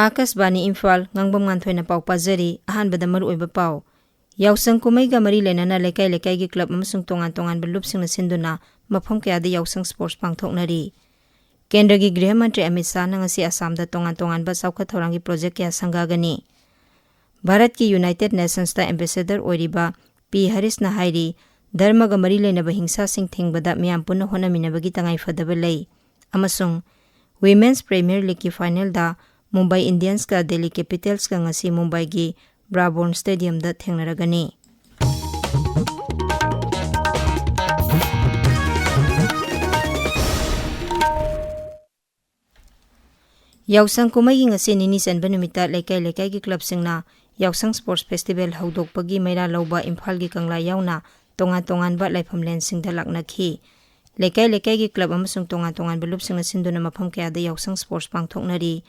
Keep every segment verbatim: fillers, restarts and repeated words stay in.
ꯑꯥꯀꯥꯁꯕꯥꯅꯤ ꯏꯝꯐꯥꯜ, ꯉꯥꯡꯕꯝ ꯉꯥꯟꯊꯣꯏꯅ ꯄꯥꯎ ꯄꯥꯖꯔꯤ꯫ ꯑꯍꯥꯟꯕꯗ ꯃꯔꯨꯑꯣꯏꯕ ꯄꯥꯎ꯫ ꯌꯥꯎꯁꯪ ꯀꯨꯝꯍꯩꯒ ꯃꯔꯤ ꯂꯩꯅꯅ ꯂꯩꯀꯥꯏ ꯂꯩꯀꯥꯏꯒꯤ ꯀ꯭ꯂꯕ ꯑꯃꯁꯨꯡ ꯇꯣꯉꯥꯟ ꯇꯣꯉꯥꯟꯕ ꯂꯨꯞꯁꯤꯡꯅ ꯁꯤꯟꯗꯨꯅ ꯃꯐꯝ ꯀꯌꯥꯗ ꯌꯥꯎꯁꯪ ꯁ꯭ꯄꯣꯔꯠꯁ ꯄꯥꯡꯊꯣꯛꯅꯔꯤ꯫ ꯀꯦꯟꯗ꯭ꯔꯒꯤ ꯒ꯭ꯔꯤꯍ ꯃꯟꯇ꯭ꯔꯤ ꯑꯃꯤꯠ ꯁꯥꯍꯅ ꯉꯁꯤ ꯑꯁꯥꯝꯗ ꯇꯣꯉꯥꯟ ꯇꯣꯉꯥꯟꯕ ꯆꯥꯎꯈꯠ ꯊꯧꯔꯥꯡꯒꯤ ꯄ꯭ꯔꯣꯖꯦꯛ ꯀꯌꯥ ꯁꯪꯒꯥꯒꯅꯤ꯫ ꯚꯥꯔꯠꯀꯤ ꯌꯨꯅꯥꯏꯇꯦꯗ ꯅꯦꯁꯟꯁꯇ ꯑꯦꯝꯕꯦꯁꯦꯗꯔ ꯑꯣꯏꯔꯤꯕ ꯄꯤ ꯍꯔꯤꯁꯅ ꯍꯥꯏꯔꯤ, ꯙꯔꯃꯒ ꯃꯔꯤ ꯂꯩꯅꯕ ꯍꯤꯡꯁꯥꯁꯤꯡ ꯊꯤꯡꯕꯗ ꯃꯤꯌꯥꯝ ꯄꯨꯟꯅ ꯍꯣꯠꯅꯃꯤꯟꯅꯕꯒꯤ ꯇꯉꯥꯏꯐꯗꯕ ꯂꯩ꯫ ꯑꯃꯁꯨꯡ ꯋꯤꯃꯦꯟꯁ ꯄ꯭ꯔꯤꯃꯤꯌꯔ ꯂꯤꯒꯀꯤ ꯐꯥꯏꯅꯦꯜꯗ ꯃꯨꯝꯕꯥꯏ ꯏꯟꯗꯤꯌꯟꯁꯀ ꯗꯦꯜꯂꯤ ꯀꯦꯄꯤꯇꯦꯜꯁꯀ ꯉꯁꯤ ꯃꯨꯝꯕꯥꯏꯒꯤ ꯕ꯭ꯔꯥꯕꯣꯔꯟ ꯁ꯭ꯇꯦꯗꯤꯌꯝꯗ ꯊꯦꯡꯅꯔꯒꯅꯤ꯫ ꯌꯥꯎꯁꯪ ꯀꯨꯝꯍꯩꯒꯤ ꯉꯁꯤ ꯅꯤꯅꯤ ꯆꯟꯕ ꯅꯨꯃꯤꯠꯇ ꯂꯩꯀꯥꯏ ꯂꯩꯀꯥꯏꯒꯤ ꯀ꯭ꯂꯕꯁꯤꯡꯅ ꯌꯥꯎꯁꯪ ꯁ꯭ꯄꯣꯔꯠꯁ ꯐꯦꯁꯇꯤꯚꯦꯜ ꯍꯧꯗꯣꯛꯄꯒꯤ ꯃꯩꯔꯥ ꯂꯧꯕ ꯏꯝꯐꯥꯜꯒꯤ ꯀꯪꯂꯥ ꯌꯥꯎꯅ ꯇꯣꯉꯥꯟ ꯇꯣꯉꯥꯟꯕ ꯂꯥꯏꯐꯝꯂꯦꯟꯁꯤꯡꯗ ꯂꯥꯛꯅꯈꯤ꯫ ꯂꯩꯀꯥꯏ ꯂꯩꯀꯥꯏꯒꯤ ꯀ꯭ꯂꯕ ꯑꯃꯁꯨꯡ ꯇꯣꯉꯥꯟ ꯇꯣꯉꯥꯟꯕ ꯂꯨꯞꯁꯤꯡꯅ ꯁꯤꯟꯗꯨꯅ ꯃꯐꯝ ꯀꯌꯥꯗ ꯌꯥꯎꯁꯪ ꯁ꯭ꯄꯣꯔꯠꯁ ꯄꯥꯡꯊꯣꯛꯅꯔꯤ꯫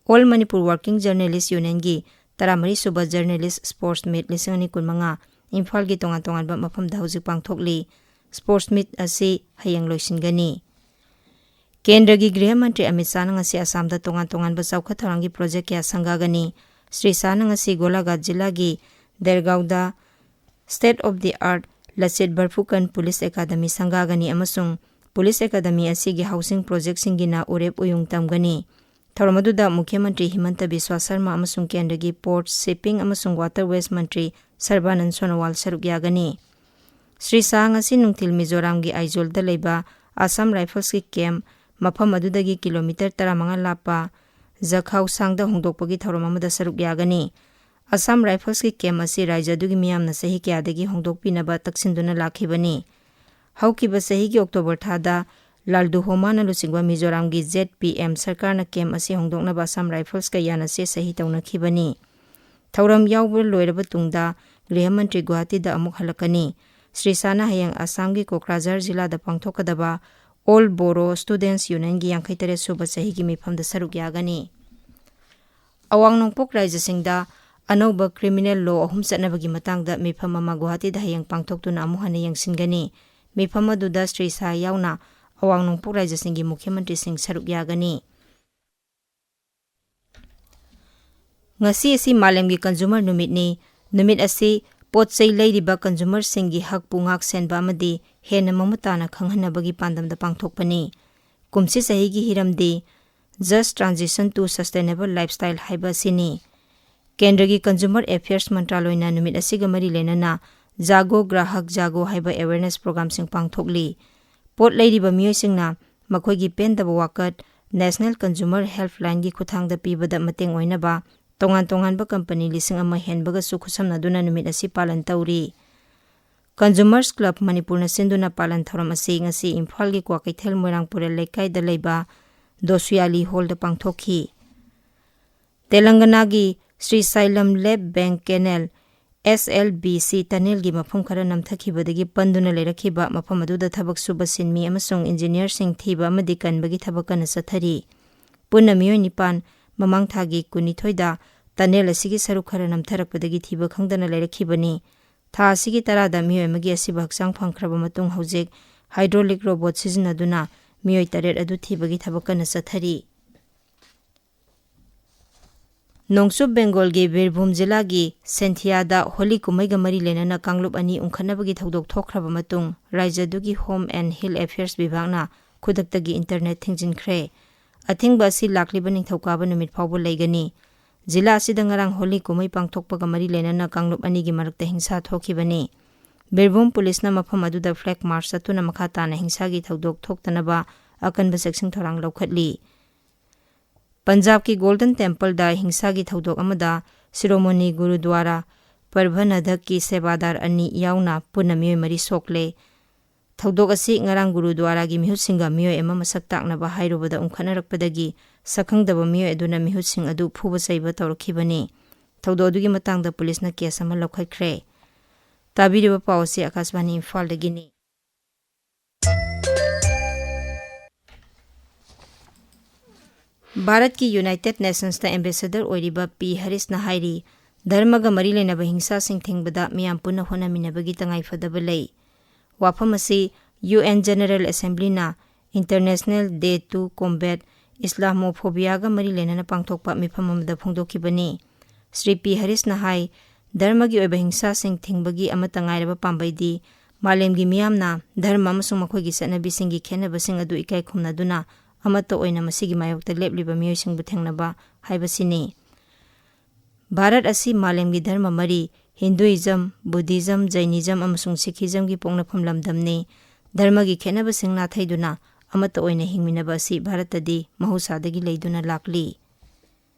ꯑꯣꯜ ꯃꯅꯤꯄꯨꯔ ꯋꯥꯔꯀꯤꯡ ꯖꯔꯅꯦꯂꯤꯁ ꯌꯨꯅꯤꯌꯟꯒꯤ ꯇꯔꯥꯃꯔꯤ ꯁꯨꯕ ꯖꯔꯅꯦꯂꯤꯁ ꯁ꯭ꯄꯣꯔꯠꯁ ꯃꯤꯠ ꯂꯤꯁꯤꯡ ꯑꯅꯤ ꯀꯨꯟꯃꯉꯥ ꯏꯝꯐꯥꯜꯒꯤ ꯇꯣꯉꯥꯟ ꯇꯣꯉꯥꯟꯕ ꯃꯐꯝꯗ ꯍꯧꯖꯤꯛ ꯄꯥꯡꯊꯣꯛꯂꯤ꯫ ꯁ꯭ꯄꯣꯔꯠꯁ ꯃꯤꯠ ꯑꯁꯤ ꯍꯌꯦꯡ ꯂꯣꯏꯁꯤꯟꯒꯅꯤ꯫ ꯀꯦꯟꯗ꯭ꯔꯒꯤ ꯒ꯭ꯔꯤꯍ ꯃꯟꯇ꯭ꯔꯤ ꯑꯃꯤꯠ ꯁꯥꯍꯅ ꯉꯁꯤ ꯑꯁꯥꯝꯗ ꯇꯣꯉꯥꯟ ꯇꯣꯉꯥꯟꯕ ꯆꯥꯎꯈꯠ ꯊꯧꯔꯥꯡꯒꯤ ꯄ꯭ꯔꯣꯖꯦꯛ ꯀꯌꯥ ꯁꯪꯒꯥꯒꯅꯤ꯫ ꯁ꯭ꯔꯤ ꯁꯥꯍꯅ ꯉꯁꯤ ꯒꯣꯂꯥꯘꯥꯠ ꯖꯤꯂꯥꯒꯤ ꯗꯦꯔꯒꯥꯎꯗ State of the Art Lachit Borphukan Police Academy ꯁꯪꯒꯥꯒꯅꯤ ꯑꯃꯁꯨꯡ ꯄꯨꯂꯤꯁ ꯑꯦꯀꯥꯗꯃꯤ ꯑꯁꯤꯒꯤ ꯍꯥꯎꯁꯤꯡ ꯄ꯭ꯔꯣꯖꯦꯛꯁꯤꯡꯒꯤꯅ ꯎꯔꯦꯞ ꯎꯌꯨꯡ ꯇꯝꯒꯅꯤ꯫ ꯊꯧꯔꯝ ꯑꯗꯨꯗ ꯃꯨꯈ꯭ꯌ ꯃꯟꯇ꯭ꯔꯤ ꯍꯤꯃꯟꯇ ꯕꯤꯁ꯭ꯋꯥ ꯁꯔꯃ ꯑꯃꯁꯨꯡ ꯀꯦꯟꯗ꯭ꯔꯒꯤ ꯄꯣꯔꯠ, ꯁꯤꯞꯄꯤꯡ ꯑꯃꯁꯨꯡ ꯋꯥꯇꯔꯋꯦꯁ ꯃꯟꯇ꯭ꯔꯤ ꯁꯔꯕꯥꯅꯟ ꯁꯣꯅꯣꯋꯥꯜ ꯁꯔꯨꯛ ꯌꯥꯒꯅꯤ꯫ ꯁ꯭ꯔꯤ ꯁꯥꯍ ꯉꯁꯤ ꯅꯨꯡꯊꯤꯜ ꯃꯤꯖꯣꯔꯥꯝꯒꯤ ꯑꯥꯏꯖꯣꯜꯗ ꯂꯩꯕ ꯑꯁꯥꯝ ꯔꯥꯏꯐꯜꯁꯀꯤ ꯀꯦꯝꯞ, ꯃꯐꯝ ꯑꯗꯨꯗꯒꯤ ꯀꯤꯂꯣꯃꯤꯇꯔ ꯇꯔꯥꯃꯉꯥ ꯂꯥꯞꯄ ꯖꯈꯥꯎꯁꯥꯡꯗ ꯍꯣꯡꯗꯣꯛꯄꯒꯤ ꯊꯧꯔꯝ ꯑꯃꯗ ꯁꯔꯨꯛ ꯌꯥꯒꯅꯤ꯫ ꯑꯁꯥꯝ ꯔꯥꯏꯐꯜꯁꯀꯤ ꯀꯦꯝꯞ ꯑꯁꯤ ꯔꯥꯖ꯭ꯌ ꯑꯗꯨꯒꯤ ꯃꯤꯌꯥꯝꯅ ꯆꯍꯤ ꯀꯌꯥꯗꯒꯤ ꯍꯣꯡꯗꯣꯛꯄꯤꯅꯕ ꯇꯛꯁꯤꯟꯗꯨꯅ ꯂꯥꯛꯈꯤꯕꯅꯤ꯫ ꯍꯧꯈꯤꯕ ꯆꯍꯤꯒꯤ ꯑꯣꯛꯇꯣꯕꯔ ꯊꯥꯗ ꯂꯥꯜꯗꯨꯍꯣꯃꯥꯅ ꯂꯨꯆꯤꯡꯕ ꯃꯤꯖꯣꯔꯥꯝꯒꯤ ꯖꯦꯗ ꯄꯤ ꯑꯦꯝ ꯁꯔꯀꯥꯔꯅ ꯀꯦꯝꯞ ꯑꯁꯤ ꯍꯣꯡꯗꯣꯛꯅꯕ ꯑꯁꯥꯝ ꯔꯥꯏꯐꯜꯁꯀ ꯌꯥꯅꯁꯦ ꯁꯍꯤ ꯇꯧꯅꯈꯤꯕꯅꯤ꯫ ꯊꯧꯔꯝ ꯌꯥꯎꯕ ꯂꯣꯏꯔꯕ ꯇꯨꯡꯗ ꯒ꯭ꯔꯤꯍ ꯃꯟꯇ꯭ꯔꯤ ꯒꯨꯋꯥꯍꯥꯇꯤꯗ ꯑꯃꯨꯛ ꯍꯜꯂꯛꯀꯅꯤ꯫ ꯁ꯭ꯔꯤ ꯁꯥꯍꯅ ꯍꯌꯦꯡ ꯑꯁꯥꯝꯒꯤ ꯀꯣꯀ꯭ꯔꯥꯖꯥꯔ ꯖꯤꯂꯥꯗ ꯄꯥꯡꯊꯣꯛꯀꯗꯕ ꯑꯣꯜ ꯕꯣꯔꯣ ꯁ꯭ꯇꯨꯗꯦꯟꯠꯁ ꯌꯨꯅꯤꯌꯟꯒꯤ ꯌꯥꯡꯈꯩ ꯇꯔꯦꯠ ꯁꯨꯕ ꯆꯍꯤꯒꯤ ꯃꯤꯐꯝꯗ ꯁꯔꯨꯛ ꯌꯥꯒꯅꯤ꯫ ꯑꯋꯥꯡ ꯅꯣꯡꯄꯣꯛ ꯔꯥꯖ꯭ꯌꯁꯤꯡꯗ ꯑꯅꯧꯕ ꯀ꯭ꯔꯤꯃꯤꯅꯦꯜ ꯂꯣ ꯑꯍꯨꯝ ꯆꯠꯅꯕꯒꯤ ꯃꯇꯥꯡꯗ ꯃꯤꯐꯝ ꯑꯃ ꯒꯨꯋꯥꯍꯥꯇꯤꯗ ꯍꯌꯦꯡ ꯄꯥꯡꯊꯣꯛꯇꯨꯅ ꯑꯃꯨꯛ ꯍꯟꯅ ꯌꯦꯡꯁꯤꯟꯒꯅꯤ꯫ ꯃꯤꯐꯝ ꯑꯗꯨꯗ ꯁ꯭ꯔꯤ ꯁꯥꯍ ꯌꯥꯎꯅ ꯑꯋꯥꯡ ꯅꯣꯡꯄꯣꯛ ꯔꯥꯖ꯭ꯌꯁꯤꯡꯒꯤ ꯃꯨꯈ꯭ꯌ ꯃꯟꯇ꯭ꯔꯤꯁꯤꯡ ꯁꯔꯨꯛ ꯌꯥꯒꯅꯤ꯫ ꯉꯁꯤ ꯑꯁꯤ ꯃꯥꯂꯦꯝꯒꯤ consumer ꯅꯨꯃꯤꯠꯅꯤ꯫ ꯅꯨꯃꯤꯠ ꯑꯁꯤ ꯄꯣꯠ ꯆꯩ ꯂꯩꯔꯤꯕ consumerꯁꯤꯡꯒꯤ ꯍꯛꯄꯨ ꯉꯥꯛ ꯁꯦꯟꯕ ꯑꯃꯗꯤ ꯍꯦꯟꯅ ꯃꯃꯨꯠ ꯇꯥꯅ ꯈꯪꯍꯟꯅꯕꯒꯤ ꯄꯥꯟꯗꯝꯗ ꯄꯥꯡꯊꯣꯛꯄꯅꯤ꯫ ꯀꯨꯝꯁꯤ ꯆꯍꯤꯒꯤ ꯍꯤꯔꯝꯗꯤ Just Transition to Sustainable Lifestyle ꯍꯥꯏꯕ ꯑꯁꯤꯅꯤ꯫ ꯀꯦꯟꯗ꯭ꯔꯒꯤ Consumer Affairs ꯃꯟꯇ꯭ꯔꯥꯂꯣꯏꯅ ꯅꯨꯃꯤꯠ ꯑꯁꯤꯒ ꯃꯔꯤ ꯂꯩꯅꯅ ꯖꯥꯒꯣ ꯒ꯭ꯔꯥꯍꯛ ꯖꯥꯒꯣ ꯍꯥꯏꯕ awareness programꯁꯤꯡ ꯄꯥꯡꯊꯣꯛꯂꯤ꯫ ꯄꯣꯠ ꯂꯩꯔꯤꯕ ꯃꯤꯑꯣꯏꯁꯤꯡꯅ ꯃꯈꯣꯏꯒꯤ ꯄꯦꯟꯗꯕ ꯋꯥꯀꯠ National Consumer Helpline ꯒꯤ ꯈꯨꯠꯊꯥꯡꯗ ꯄꯤꯕꯗ ꯃꯇꯦꯡ ꯑꯣꯏꯅꯕ ꯇꯣꯉꯥꯟ ꯇꯣꯉꯥꯟꯕ company ꯂꯤꯁꯤꯡ ꯑꯃ ꯍꯦꯟꯕꯒꯁꯨ ꯈꯨꯠꯁꯝꯅꯗꯨꯅ ꯅꯨꯃꯤꯠ ꯑꯁꯤ ꯄꯥꯂꯟ ꯇꯧꯔꯤ꯫ Consumers Club ꯃꯅꯤꯄꯨꯔꯅ ꯁꯤꯟꯗꯨꯅ ꯄꯥꯂꯟ ꯊꯧꯔꯝ ꯑꯁꯤ ꯉꯁꯤ ꯏꯝꯐꯥꯜꯒꯤ ꯀ꯭ꯋꯥꯀꯩꯊꯦꯜ ꯃꯣꯏꯔꯥꯡ ꯄꯨꯔꯦꯜ ꯂꯩꯀꯥꯏꯗ ꯂꯩꯕ ꯗꯣꯁꯨꯌꯥꯂꯤ ꯍꯣꯜꯗ ꯄꯥꯡꯊꯣꯛꯈꯤ꯫ ꯇꯦꯂꯪꯒꯅꯥꯒꯤ ꯁ꯭ꯔꯤ ꯁꯥꯏꯂꯝ ꯂꯦꯞ bank canal, S L B C tunnelꯒꯤ ꯃꯐꯝ ꯈꯔ ꯅꯝꯊꯈꯤꯕꯗꯒꯤ ꯄꯟꯗꯨꯅ ꯂꯩꯔꯛꯈꯤꯕ ꯃꯐꯝ ꯑꯗꯨꯗ ꯊꯕꯛ ꯁꯨꯕ ꯁꯤꯟꯃꯤ ꯑꯃꯁꯨꯡ engineerꯁꯤꯡ ꯊꯤꯕ ꯑꯃꯗꯤ ꯀꯟꯕꯒꯤ ꯊꯕꯛ ꯀꯟꯅ ꯆꯠꯊꯔꯤ꯫ ꯄꯨꯟꯅ ꯃꯤꯑꯣꯏ ꯅꯤꯄꯥꯟ ꯃꯃꯥꯡ ꯊꯥꯒꯤ ꯀꯨꯟꯅꯤꯊꯣꯏꯗ tunnel ꯑꯁꯤꯒꯤ ꯁꯔꯨꯛ ꯈꯔ ꯅꯝꯊꯔꯛꯄꯗꯒꯤ ꯊꯤꯕ ꯈꯪꯗꯅ ꯂꯩꯔꯛꯈꯤꯕꯅꯤ꯫ ꯊꯥ ꯑꯁꯤꯒꯤ ꯇꯔꯥꯗ ꯃꯤꯑꯣꯏ ꯑꯃꯒꯤ ꯑꯁꯤꯕ ꯍꯛꯆꯥꯡ ꯐꯪꯈ꯭ꯔꯕ ꯃꯇꯨꯡ ꯍꯧꯖꯤꯛ hydraulic robot ꯁꯤꯖꯤꯟꯅꯗꯨꯅ ꯃꯤꯑꯣꯏ ꯇꯔꯦꯠ ꯑꯗꯨ ꯊꯤꯕꯒꯤ ꯊꯕꯛ ꯀꯟꯅ ꯆꯠꯊꯔꯤ꯫ ꯅꯣꯡꯆꯨꯞ ꯕꯦꯡꯒꯣꯜꯒꯤ ꯕꯤꯔꯚꯨꯝ ꯖꯤꯂꯥꯒꯤ ꯁꯦꯟꯊꯤꯌꯥꯗ ꯍꯣꯂꯤ ꯀꯨꯝꯍꯩꯒ ꯃꯔꯤ ꯂꯩꯅꯅ ꯀꯥꯡꯂꯨꯞ ꯑꯅꯤ ꯎꯪꯈꯠꯅꯕꯒꯤ ꯊꯧꯗꯣꯛ ꯊꯣꯛꯈ꯭ꯔꯕ ꯃꯇꯨꯡ, ꯔꯥꯖ꯭ꯌ ꯑꯗꯨꯒꯤ Home and Hill Affairs ꯕꯤꯚꯥꯒꯅ ꯈꯨꯗꯛꯇꯒꯤ internet ꯊꯤꯡꯖꯤꯟꯈ꯭ꯔꯦ꯫ ꯑꯊꯤꯡꯕ ꯑꯁꯤ ꯂꯥꯛꯂꯤꯕ ꯅꯤꯡꯊꯧꯀꯥꯕ ꯅꯨꯃꯤꯠ ꯐꯥꯎꯕ ꯂꯩꯒꯅꯤ꯫ ꯖꯤꯂꯥ ꯑꯁꯤꯗ ꯉꯔꯥꯡ ꯍꯣꯂꯤ ꯀꯨꯝꯍꯩ ꯄꯥꯡꯊꯣꯛꯄꯒ ꯃꯔꯤ ꯂꯩꯅꯅ ꯀꯥꯡꯂꯨꯞ ꯑꯅꯤꯒꯤ ꯃꯔꯛꯇ ꯍꯤꯡꯁꯥ ꯊꯣꯛꯈꯤꯕꯅꯤ꯫ ꯕꯤꯔꯚꯨꯝ ꯄꯨꯂꯤꯁꯅ ꯃꯐꯝ ꯑꯗꯨꯗ flag march ꯆꯠꯇꯨꯅ ꯃꯈꯥ ꯇꯥꯅ ꯍꯤꯡꯁꯥꯒꯤ ꯊꯧꯗꯣꯛ ꯊꯣꯛꯇꯅꯕ ꯑꯀꯟꯕ ꯆꯦꯛꯁꯤꯟ ꯊꯧꯔꯥꯡ ꯂꯧꯈꯠꯂꯤ꯫ ꯄꯟꯖꯥꯕꯀꯤ Golden Templeꯗ ꯍꯤꯡꯁꯥꯒꯤ ꯊꯧꯗꯣꯛ ꯑꯃꯗ ꯁꯤꯔꯣꯃꯣꯅꯤ ꯒꯨꯔꯨꯗ꯭ꯋꯥꯔꯥ ꯄ꯭ꯔꯚꯅꯙꯛꯀꯤ ꯁꯦꯕꯥꯗꯥꯔ ꯑꯅꯤ ꯌꯥꯎꯅ ꯄꯨꯟꯅ ꯃꯤꯑꯣꯏ ꯃꯔꯤ ꯁꯣꯛꯂꯦ꯫ ꯊꯧꯗꯣꯛ ꯑꯁꯤ ꯉꯔꯥꯡ ꯒꯨꯔꯨꯗ꯭ꯋꯥꯔꯥꯒꯤ ꯃꯤꯍꯨꯠꯁꯤꯡꯒ ꯃꯤꯑꯣꯏ ꯑꯃ ꯃꯁꯛ ꯇꯥꯛꯅꯕ ꯍꯥꯏꯔꯨꯕꯗ ꯎꯪꯈꯠꯅꯔꯛꯄꯗꯒꯤ ꯁꯛꯈꯪꯗꯕ ꯃꯤꯑꯣꯏ ꯑꯗꯨꯅ ꯃꯤꯍꯨꯠꯁꯤꯡ ꯑꯗꯨ ꯐꯨꯕ ꯆꯩꯕ ꯇꯧꯔꯛꯈꯤꯕꯅꯤ꯫ ꯊꯧꯗꯣꯛ ꯑꯗꯨꯒꯤ ꯃꯇꯥꯡꯗ ꯄꯨꯂꯤꯁꯅ case ꯑꯃ ꯂꯧꯈꯠꯈ꯭ꯔꯦ꯫ ꯇꯥꯕꯤꯔꯤꯕ ꯄꯥꯎ ꯑꯁꯤ ꯑꯥꯀꯥꯁꯕꯥꯅꯤ ꯏꯝꯐꯥꯜꯗꯒꯤꯅꯤ꯫ ꯚꯥꯔꯠꯀꯤ United Nationsꯇ ambassador ꯑꯣꯏꯔꯤꯕ ꯄꯤ ꯍꯔꯤꯁꯅ ꯍꯥꯏꯔꯤ, ꯙꯔꯃꯒ ꯃꯔꯤ ꯂꯩꯅꯕ ꯍꯤꯡꯁꯥꯁꯤꯡ ꯊꯤꯡꯕꯗ ꯃꯤꯌꯥꯝ ꯄꯨꯟꯅ ꯍꯣꯠꯅꯃꯤꯟꯅꯕꯒꯤ ꯇꯉꯥꯏꯐꯗꯕ ꯂꯩ꯫ ꯋꯥꯐꯝ ꯑꯁꯤ U N General Assemblyꯅ International Day to Combat Islamophobiaꯒ ꯃꯔꯤ ꯂꯩꯅꯅ ꯄꯥꯡꯊꯣꯛꯄ ꯃꯤꯐꯝ ꯑꯃꯗ ꯐꯣꯡꯗꯣꯛꯈꯤꯕꯅꯤ꯫ ꯁ꯭ꯔꯤ ꯄꯤ ꯍꯔꯤꯁꯅ ꯍꯥꯏ, ꯙꯔꯃꯒꯤ ꯑꯣꯏꯕ ꯍꯤꯡꯁꯥꯁꯤꯡ ꯊꯤꯡꯕꯒꯤ ꯑꯃꯠꯇ ꯉꯥꯏꯔꯕ ꯄꯥꯝꯕꯩꯗꯤ ꯃꯥꯂꯦꯝꯒꯤ ꯃꯤꯌꯥꯝꯅ ꯙꯔꯃ ꯑꯃꯁꯨꯡ ꯃꯈꯣꯏꯒꯤ ꯆꯠꯅꯕꯤꯁꯤꯡꯒꯤ ꯈꯦꯠꯅꯕꯁꯤꯡ ꯑꯗꯨ ꯏꯀꯥꯏ ꯈꯨꯝꯅꯗꯨꯅ ꯑꯃꯠꯇ ꯑꯣꯏꯅ ꯃꯁꯤꯒꯤ ꯃꯥꯌꯣꯛꯇ ꯂꯦꯞꯂꯤꯕ ꯃꯤꯑꯣꯏꯁꯤꯡꯕꯨ ꯊꯦꯡꯅꯕ ꯍꯥꯏꯕꯁꯤꯅꯤ꯫ ꯚꯥꯔꯠ ꯑꯁꯤ ꯃꯥꯂꯦꯝꯒꯤ ꯙꯔꯃ ꯃꯔꯤ, ꯍꯤꯟꯗꯨꯏꯖꯝ, ꯕꯨꯙꯤꯖꯝ, ꯖꯩꯅꯤꯖꯝ ꯑꯃꯁꯨꯡ ꯁꯤꯈꯤꯖꯝꯒꯤ ꯄꯣꯛꯅꯐꯝ ꯂꯝꯗꯝꯅꯤ꯫ ꯙꯔꯃꯒꯤ ꯈꯦꯠꯅꯕꯁꯤꯡ ꯅꯥꯊꯩꯗꯨꯅ ꯑꯃꯠꯇ ꯑꯣꯏꯅ ꯍꯤꯡꯃꯤꯟꯅꯕ ꯑꯁꯤ ꯚꯥꯔꯠꯇꯗꯤ ꯃꯍꯧꯁꯥꯗꯒꯤ ꯂꯩꯗꯨꯅ ꯂꯥꯛꯂꯤ꯫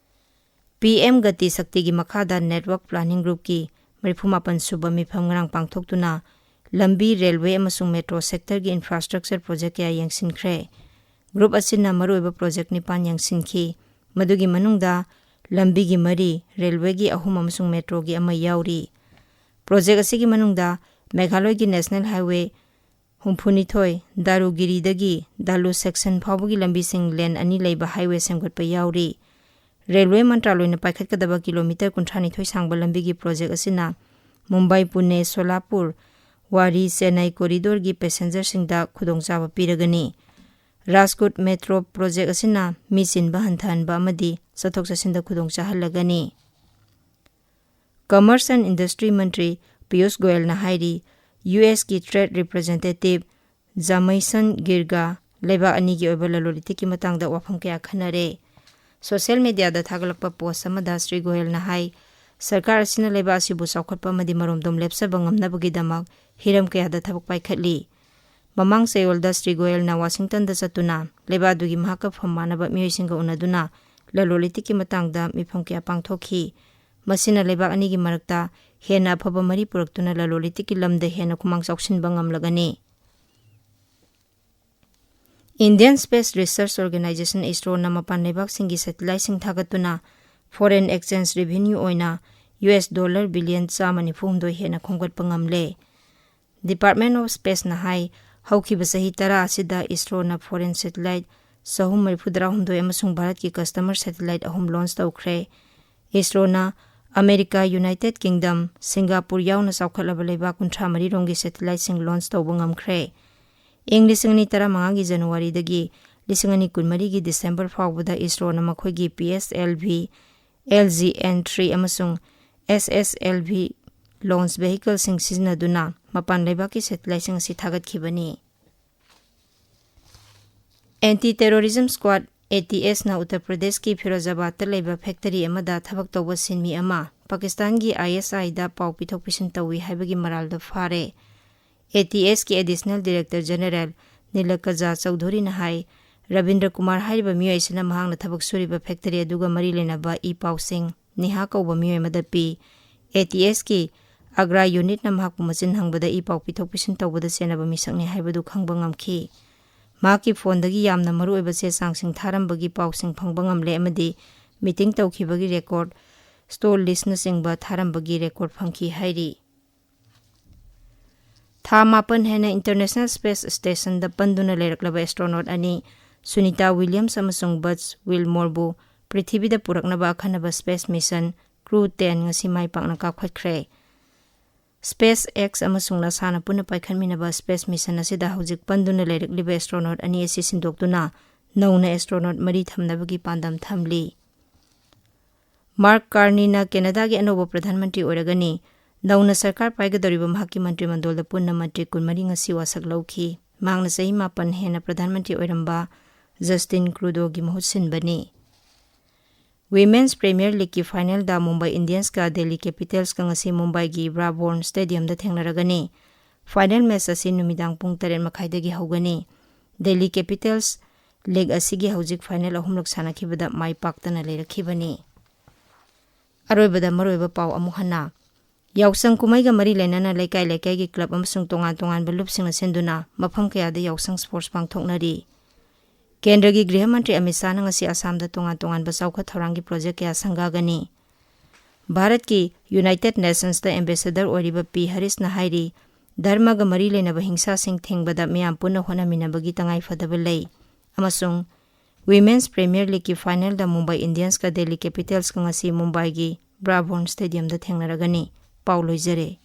ꯄꯤ ꯑꯦꯝ ꯒꯇꯤ ꯁꯛꯇꯤꯒꯤ ꯃꯈꯥꯗ Network Planning Groupꯀꯤ ꯃꯔꯤꯐꯨ ꯃꯥꯄꯟ ꯁꯨꯕ ꯃꯤꯐꯝ ꯉꯔꯥꯡ ꯄꯥꯡꯊꯣꯛꯇꯨꯅ ꯂꯝꯕꯤ, ꯔꯦꯜꯋꯦ ꯑꯃꯁꯨꯡ ꯃꯦꯇ꯭ꯔꯣ ꯁꯦꯛꯇꯔꯒꯤ ꯏꯟꯐ꯭ꯔꯥꯁ꯭ꯇ꯭ꯔꯛꯆꯔ ꯄ꯭ꯔꯣꯖꯦꯛ ꯀꯌꯥ ꯌꯦꯡꯁꯤꯟꯈ꯭ꯔꯦ꯫ ꯒ꯭ꯔꯨꯞ ꯑꯁꯤꯅ ꯃꯔꯨꯑꯣꯏꯕ ꯄ꯭ꯔꯣꯖꯦꯛ ꯅꯤꯄꯥꯟ ꯌꯦꯡꯁꯤꯟꯈꯤ꯫ ꯃꯗꯨꯒꯤ ꯃꯅꯨꯡꯗ ꯂꯝꯕꯤꯒꯤ ꯃꯔꯤ, ꯔꯦꯜꯋꯦꯒꯤ ꯑꯍꯨꯝ ꯑꯃꯁꯨꯡ ꯃꯦꯇ꯭ꯔꯣꯒꯤ ꯑꯃ ꯌꯥꯎꯔꯤ꯫ ꯄ꯭ꯔꯣꯖꯦꯛ ꯑꯁꯤꯒꯤ ꯃꯅꯨꯡꯗ ꯃꯦꯘꯥꯂꯣꯏꯒꯤ National Highway ꯍꯨꯝꯐꯨꯅꯤꯊꯣꯏ, ꯗꯥꯔꯨꯒꯤꯔꯤꯗꯒꯤ ꯗꯥꯂꯨ section ꯐꯥꯎꯕꯒꯤ ꯂꯝꯕꯤꯁꯤꯡ ꯂꯦꯟ ꯑꯅꯤ ꯂꯩꯕ highway ꯁꯦꯝꯒꯠꯄ ꯌꯥꯎꯔꯤ꯫ ꯔꯦꯜꯋꯦ ꯃꯟꯇ꯭ꯔꯥꯂꯣꯏꯅ ꯄꯥꯏꯈꯠꯀꯗꯕ ꯀꯤꯂꯣꯃꯤꯇꯔ ꯀꯨꯟꯊ꯭ꯔꯥꯅꯤꯊꯣꯏ ꯁꯥꯡꯕ ꯂꯝꯕꯤꯒꯤ ꯄ꯭ꯔꯣꯖꯦꯛ ꯑꯁꯤꯅ ꯃꯨꯝꯕꯥꯏ, ꯄꯨꯅꯦ, ꯁꯣꯂꯥꯄꯨꯔ, ꯋꯥꯔꯤ, ꯆꯦꯟꯅꯥꯏ ꯀꯣꯔꯤꯗꯣꯔꯒꯤ ꯄꯦꯁꯦꯟꯖꯔꯁꯤꯡꯗ ꯈꯨꯗꯣꯡꯆꯥꯕ ꯄꯤꯔꯒꯅꯤ꯫ ꯔꯥꯖꯀꯣꯠ ꯃꯦꯇ꯭ꯔꯣ ꯄ꯭ꯔꯣꯖꯦꯛ ꯑꯁꯤꯅ ꯃꯤ ꯆꯤꯟꯕ ꯍꯟꯊꯍꯟꯕ ꯑꯃꯗꯤ ꯆꯠꯊꯣꯛ ꯆꯠꯁꯤꯟꯗ ꯈꯨꯗꯣꯡ ꯆꯥꯍꯜꯂꯒꯅꯤ꯫ Commerce and Industry ꯃꯟꯇ꯭ꯔꯤ ꯄꯤꯌꯨꯁ ꯒꯣꯌꯜꯅ ꯍꯥꯏꯔꯤ, ꯌꯨ ꯑꯦꯁꯀꯤ trade representative ꯖꯥꯃꯩꯁꯟ ꯒꯤꯔꯒ ꯂꯩꯕꯥꯛ ꯑꯅꯤꯒꯤ ꯑꯣꯏꯕ ꯂꯂꯣꯟ ꯏꯇꯤꯛꯀꯤ ꯃꯇꯥꯡꯗ ꯋꯥꯐꯝ ꯀꯌꯥ ꯈꯟꯅꯔꯦ꯫ ꯁꯣꯁꯤꯌꯦꯜ ꯃꯤꯗꯤꯌꯥꯗ ꯊꯥꯒꯠꯂꯛꯄ ꯄꯣꯁ ꯑꯃꯗ ꯁ꯭ꯔꯤ ꯒꯣꯌꯜꯅ ꯍꯥꯏ, ꯁꯔꯀꯥꯔ ꯑꯁꯤꯅ ꯂꯩꯕꯥꯛ ꯑꯁꯤꯕꯨ ꯆꯥꯎꯈꯠꯄ ꯑꯃꯗꯤ ꯃꯔꯣꯝꯗꯣꯝ ꯂꯦꯞꯆꯕ ꯉꯝꯅꯕꯒꯤꯗꯃꯛ ꯍꯤꯔꯝ ꯀꯌꯥꯗ ꯊꯕꯛ ꯄꯥꯏꯈꯠꯂꯤ꯫ ꯃꯃꯥꯡ ꯆꯌꯣꯜꯗ ꯁ꯭ꯔꯤ ꯒꯣꯌꯜꯅ ꯋꯥꯁꯤꯡꯇꯟꯗ ꯆꯠꯇꯨꯅ ꯂꯩꯕꯥꯛ ꯑꯗꯨꯒꯤ ꯃꯍꯥꯛꯀ ꯐꯝ ꯃꯥꯟꯅꯕ ꯃꯤꯑꯣꯏꯁꯤꯡꯒ ꯎꯅꯗꯨꯅ ꯂꯂꯣꯟ ꯏꯇꯤꯛꯀꯤ ꯃꯇꯥꯡꯗ ꯃꯤꯐꯝ ꯀꯌꯥ ꯄꯥꯡꯊꯣꯛꯈꯤ꯫ ꯃꯁꯤꯅ ꯂꯩꯕꯥꯛ ꯑꯅꯤꯒꯤ ꯃꯔꯛꯇ ꯍꯦꯟꯅ ꯑꯐꯕ ꯃꯔꯤ ꯄꯨꯔꯛꯇꯨꯅ ꯂꯂꯣꯟ ꯏꯇꯤꯛꯀꯤ ꯂꯝꯗ ꯍꯦꯟꯅ ꯈꯨꯃꯥꯡ ꯆꯥꯎꯁꯤꯟꯕ ꯉꯝꯂꯒꯅꯤ꯫ Indian Space Research Organisation, ISROꯅ ꯃꯄꯥꯟ ꯂꯩꯕꯥꯛꯁꯤꯡꯒꯤ satelliteꯁꯤꯡ ꯊꯥꯒꯠꯇꯨꯅ foreign exchange revenue ꯑꯣꯏꯅ ꯌꯨ ꯑꯦꯁ ꯗꯣꯂꯔ ꯕꯤꯂꯤꯌꯟ ꯆꯥꯝꯃ ꯅꯤꯐꯨ ꯍꯨꯝꯗꯣꯏ ꯍꯦꯟꯅ ꯈꯣꯝꯒꯠꯄ ꯉꯝꯂꯦ꯫ Department of Spaceꯅ ꯍꯥꯏ, ꯍꯧꯈꯤꯕ ꯆꯍꯤ ꯇꯔꯥ ꯑꯁꯤꯗ ISROꯅ foreign satellite ꯆꯍꯨꯝ ꯃꯔꯤꯐꯨ ꯇꯔꯥꯍꯨꯝꯗꯣꯏ ꯑꯃꯁꯨꯡ ꯚꯥꯔꯠꯀꯤ customer satellite ꯑꯍꯨꯝ launch ꯇꯧꯈ꯭ꯔꯦ꯫ ISROꯅ ꯑꯃꯦꯔꯤꯀꯥ, United Kingdom, ꯁꯤꯡꯒꯥꯄꯨꯔ ꯌꯥꯎꯅ ꯆꯥꯎꯈꯠꯂꯕ ꯂꯩꯕꯥꯛ ꯀꯨꯟꯊ꯭ꯔꯥ ꯃꯔꯤ ꯔꯣꯝꯒꯤ satelliteꯁꯤꯡ launch ꯇꯧꯕ ꯉꯝꯈ꯭ꯔꯦ꯫ ꯏꯪ ꯂꯤꯁꯤꯡ ꯑꯅꯤ ꯇꯔꯥꯃꯉꯥꯒꯤ ꯖꯅꯋꯥꯔꯤꯗꯒꯤ ꯂꯤꯁꯤꯡ ꯑꯅꯤ ꯀꯨꯟꯃꯔꯤꯒꯤ ꯗꯤꯁꯦꯝꯕꯔ ꯐꯥꯎꯕꯗ ISROꯅ ꯃꯈꯣꯏꯒꯤ P S L V L G N three ꯑꯃꯁꯨꯡ S S L V launch vehicleꯁꯤꯡ ꯁꯤꯖꯤꯟꯅꯗꯨꯅ ꯃꯄꯥꯟ ꯂꯩꯕꯥꯛꯀꯤ satelliteꯁꯤꯡ ꯑꯁꯤ ꯊꯥꯒꯠꯈꯤꯕꯅꯤ꯫ Anti Terrorism Squad, ATSꯅ ꯎꯠꯇꯔ ꯄ꯭ꯔꯗꯦꯁꯀꯤ ꯐꯤꯔꯣꯖꯥꯕꯥꯗꯇ ꯂꯩꯕ factory ꯑꯃꯗ ꯊꯕꯛ ꯇꯧꯕ ꯁꯤꯟꯃꯤ ꯑꯃ ꯄꯥꯀꯤꯁꯇꯥꯟꯒꯤ ISIꯗ ꯄꯥꯎ ꯄꯤꯊꯣꯛ ꯄꯤꯁꯤꯟ ꯇꯧꯏ ꯍꯥꯏꯕꯒꯤ ꯃꯔꯥꯜꯗ ꯐꯥꯔꯦ꯫ ATSꯀꯤ Additional Director General ꯅꯤꯂꯀꯖꯥ ꯆꯧꯙꯨꯔꯤꯅ ꯍꯥꯏ, ꯔꯕꯤꯟꯗ꯭ꯔ ꯀꯨꯃꯥꯔ ꯍꯥꯏꯔꯤꯕ ꯃꯤꯑꯣꯏ ꯑꯁꯤꯅ ꯃꯍꯥꯛꯅ ꯊꯕꯛ ꯁꯨꯔꯤꯕ factory ꯑꯗꯨꯒ ꯃꯔꯤ ꯂꯩꯅꯕ ꯏ ꯄꯥꯎꯁꯤꯡ ꯅꯤꯍꯥ ꯀꯧꯕ ꯃꯤꯑꯣꯏ ꯑꯃꯗ ꯄꯤ꯫ ATSꯀꯤ ꯑꯒ꯭ꯔꯥ unitꯅ ꯃꯍꯥꯛꯄꯨ ꯃꯆꯤꯟ ꯍꯪꯕꯗ ꯏ ꯄꯥꯎ ꯄꯤꯊꯣꯛ ꯄꯤꯁꯤꯟ ꯇꯧꯕꯗ ꯆꯦꯟꯅꯕ ꯃꯤꯁꯛꯅꯤ ꯍꯥꯏꯕꯗꯨ ꯈꯪꯕ ꯉꯝꯈꯤ꯫ ꯃꯍꯥꯛꯀꯤ phoneꯗꯒꯤ ꯌꯥꯝꯅ ꯃꯔꯨꯑꯣꯏꯕ ꯆꯦ ꯆꯥꯡꯁꯤꯡ ꯊꯥꯔꯝꯕꯒꯤ ꯄꯥꯎꯁꯤꯡ ꯐꯪꯕ ꯉꯝꯂꯦ ꯑꯃꯗꯤ meeting ꯇꯧꯈꯤꯕꯒꯤ record, store listꯅꯆꯤꯡꯕ ꯊꯥꯔꯝꯕꯒꯤ record ꯐꯪꯈꯤ ꯍꯥꯏꯔꯤ꯫ ꯊꯥ ꯃꯥꯄꯟ ꯍꯦꯟꯅ International Space Stationꯗ ꯄꯟꯗꯨꯅ ꯂꯩꯔꯛꯂꯕ astronaut ꯑꯅꯤ, ꯁꯨꯅꯤꯇꯥ ꯋꯤꯂꯤꯌꯝꯁ ꯑꯃꯁꯨꯡ ꯕꯖ ꯋꯤꯜꯃꯣꯔꯕꯨ ꯄ꯭ꯔꯤꯊꯤꯕꯤꯗ ꯄꯨꯔꯛꯅꯕ ꯑꯈꯟꯅꯕ space mission Crew ten ꯉꯁꯤ ꯃꯥꯏ ꯄꯥꯛꯅ ꯀꯥꯞꯈꯠꯈ꯭ꯔꯦ꯫ SpaceX ꯑꯃꯁꯨꯡ NASAꯅ ꯄꯨꯟꯅ ꯄꯥꯏꯈꯠꯃꯤꯟꯅꯕ space mission ꯑꯁꯤꯗ ꯍꯧꯖꯤꯛ ꯄꯟꯗꯨꯅ ꯂꯩꯔꯛꯂꯤꯕ astronaut ꯑꯅꯤ ꯑꯁꯤ ꯁꯤꯟꯗꯣꯛꯇꯨꯅ ꯅꯧꯅ astronaut ꯃꯔꯤ ꯊꯝꯅꯕꯒꯤ ꯄꯥꯟꯗꯝ ꯊꯝꯂꯤ꯫ ꯃꯥꯔꯛ ꯀꯥꯔꯅꯤꯅ ꯀꯦꯅꯥꯗꯥꯒꯤ ꯑꯅꯧꯕ ꯄ꯭ꯔꯙꯥꯟ ꯃꯟꯇ꯭ꯔꯤ ꯑꯣꯏꯔꯒꯅꯤ꯫ ꯅꯧꯅ ꯁꯔꯀꯥꯔ ꯄꯥꯏꯒꯗꯧꯔꯤꯕ ꯃꯍꯥꯛꯀꯤ ꯃꯟꯇ꯭ꯔꯤ ꯃꯟꯗꯣꯜꯗ ꯄꯨꯟꯅ ꯃꯟꯇ꯭ꯔꯤ ꯀꯨꯟꯃꯔꯤ ꯉꯁꯤ ꯋꯥꯁꯛ ꯂꯧꯈꯤ꯫ ꯃꯍꯥꯛꯅ ꯆꯍꯤ ꯃꯥꯄꯟ ꯍꯦꯟꯅ ꯄ꯭ꯔꯙꯥꯟ ꯃꯟꯇ꯭ꯔꯤ ꯑꯣꯏꯔꯝꯕ ꯖꯁꯇꯤꯟ ꯀ꯭ꯔꯨꯗꯣꯒꯤ ꯃꯍꯨꯠ ꯁꯤꯟꯕꯅꯤ꯫ Women's Premier Leagueꯀꯤ finalꯗ ꯃꯨꯝꯕꯥꯏ ꯏꯟꯗꯤꯌꯟꯁꯀ ꯗꯦꯜꯂꯤ ꯀꯦꯄꯤꯇꯦꯜꯁꯀ ꯉꯁꯤ ꯃꯨꯝꯕꯥꯏꯒꯤ ꯕ꯭ꯔꯥꯕꯣꯔꯟ ꯁ꯭ꯇꯦꯗꯤꯌꯝꯗ ꯊꯦꯡꯅꯔꯒꯅꯤ꯫ Final match ꯑꯁꯤ ꯅꯨꯃꯤꯗꯥꯡ ꯄꯨꯡ ꯇꯔꯦꯠ ꯃꯈꯥꯏꯗꯒꯤ ꯍꯧꯒꯅꯤ꯫ ꯗꯦꯜꯂꯤ ꯀꯦꯄꯤꯇꯦꯜꯁ ꯂꯤꯒ ꯑꯁꯤꯒꯤ ꯍꯧꯖꯤꯛ final ꯑꯍꯨꯝꯂꯛ ꯁꯥꯟꯅꯈꯤꯕꯗ ꯃꯥꯏ ꯄꯥꯛꯇꯅ ꯂꯩꯔꯛꯈꯤꯕꯅꯤ꯫ ꯑꯔꯣꯏꯕꯗ ꯃꯔꯨꯑꯣꯏꯕ ꯄꯥꯎ ꯑꯃꯨꯛ ꯍꯟꯅ꯫ ꯌꯥꯎꯁꯪ ꯀꯨꯝꯍꯩꯒ ꯃꯔꯤ ꯂꯩꯅꯅ ꯂꯩꯀꯥꯏ ꯂꯩꯀꯥꯏꯒꯤ club ꯑꯃꯁꯨꯡ ꯇꯣꯉꯥꯟ ꯇꯣꯉꯥꯟꯕ ꯂꯨꯞꯁꯤꯡꯅ ꯁꯤꯟꯗꯨꯅ ꯃꯐꯝ ꯀꯌꯥꯗ ꯌꯥꯎꯁꯪ sports ꯄꯥꯡꯊꯣꯛꯅꯔꯤ꯫ ꯀꯦꯟꯗ꯭ꯔꯒꯤ ꯒ꯭ꯔꯤꯍ ꯃꯟꯇ꯭ꯔꯤ ꯑꯃꯤꯠ ꯁꯥꯍꯅ ꯉꯁꯤ ꯑꯁꯥꯝꯗ ꯇꯣꯉꯥꯟ ꯇꯣꯉꯥꯟꯕ ꯆꯥꯎꯈꯠ ꯊꯧꯔꯥꯡꯒꯤ project ꯀꯌꯥ ꯁꯪꯒꯥꯒꯅꯤ꯫ ꯚꯥꯔꯠꯀꯤ United Nationsꯇ ambassador ꯑꯣꯏꯔꯤꯕ ꯄꯤ ꯍꯔꯤꯁꯅ ꯍꯥꯏꯔꯤ, ꯙꯔꯃꯒ ꯃꯔꯤ ꯂꯩꯅꯕ ꯍꯤꯡꯁꯥꯁꯤꯡ ꯊꯤꯡꯕꯗ ꯃꯤꯌꯥꯝ ꯄꯨꯟꯅ ꯍꯣꯠꯅꯃꯤꯟꯅꯕꯒꯤ ꯇꯉꯥꯏꯐꯗꯕ ꯂꯩ꯫ ꯑꯃꯁꯨꯡ Women's Premier Leagueꯀꯤ finalꯗ ꯃꯨꯝꯕꯥꯏ ꯏꯟꯗꯤꯌꯟꯁꯀ ꯗꯦꯜꯂꯤ ꯀꯦꯄꯤꯇꯦꯜꯁꯀ ꯉꯁꯤ ꯃꯨꯝꯕꯥꯏꯒꯤ ꯕ꯭ꯔꯥꯕꯣꯔꯟ ꯁ꯭ꯇꯦꯗꯤꯌꯝꯗ ꯊꯦꯡꯅꯔꯒꯅꯤ꯫ ꯄꯥꯎ ꯂꯣꯏꯖꯔꯦ꯫